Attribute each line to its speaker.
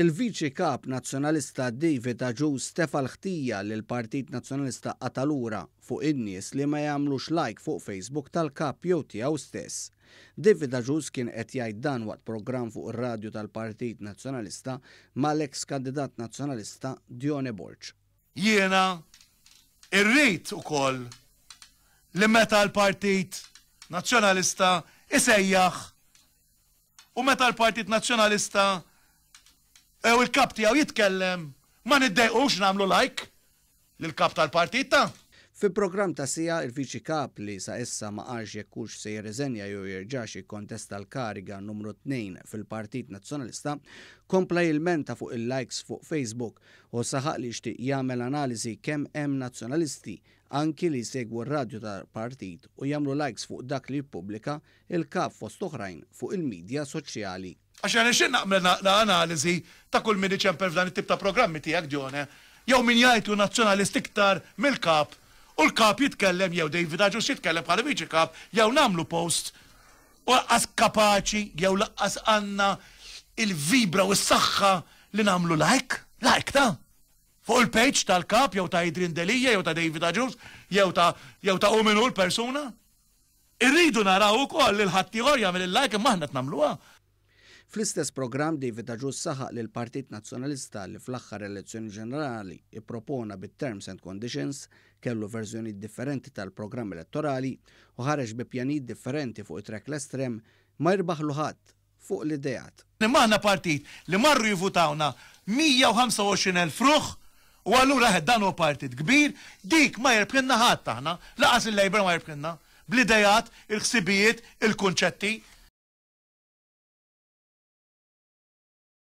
Speaker 1: Il-Viċi Kap Nazzjonalista David Agius tefa' l-ħtija li l-Partit Nazzjonalista qata' lura fuq in-nies li ma jagħmlux like fuq Facebook tal-Kap jew tiegħu stess. David Agius kien qed jgħid dan waqt programm fuq ir-radju tal-Partit Nazzjonalista mal-eks kandidat Nazzjonalista Dione Borg.
Speaker 2: Jiena rrid ukoll li meta l-Partit Nazzjonalista jsejjaħ U meta l-Partit Nazzjonalista jew il-kap tiegħu jitkellem ma niddejqux nagħmlu like lill-kap tal-partit ta'.
Speaker 1: Fi programm ta' siegħa, il-Viċi Kap, li sa issa ma qalx jekk hux se jirriżenja jew jerġax jikkontesta l-kariga numru tnejn fil-Partit Nazzjonalista, kompla jilmenta fuq il-likes fuq Facebook u saħaq li jixtieq jagħmel analiżi kemm hemm Nazzjonalisti anki li jsegwu r-radju tal-partit u jagħmlu likes fuq dak li jippubblika il-Kap fost oħrajn fuq il-midja soċjali.
Speaker 2: Għax jien nixtieq nagħmel naqra analiżi ta' kull min iċempel f'dan it-tip ta' programmi tiegħek Dione, jew min jgħid hu nazzjonalist iktar mill-Kap u l-Kap jitkellem jew David Agius jitkellem bħala Viċi Kap jew nagħmlu post u lanqas kapaċi jew lanqas għandna il-vibra u s-saħħa li nagħmlu like, like ta', fuq il-page tal-Kap jew ta' Adrian Delia jew ta' David Agius jew ta' jew ta' hu min hu l-persuna. Irridu naraw ukoll lil ħaddieħor jagħmel il-like imma aħna qed nagħmluha.
Speaker 1: Fl-istess programm David Agius saħaq li l-Partit Nazzjonalista li fl-aħħar elezzjoni ġenerali ippropona bit-terms and conditions kellu verżjonijiet differenti tal-programm elettorali u ħareġ bi pjanijiet differenti fuq it-track l-estrem ma jirbaħlu ħadd fuq l-ideat.
Speaker 2: Imma aħna partit li marru jivvutawna 125 elf ruħ u allura eħe dan hu partit kbir, dik ma jirbħilna ħadd aħna, lanqas il-Labour ma jirbħilna, bl-ideat, il-ħsibijiet, il-kunċetti.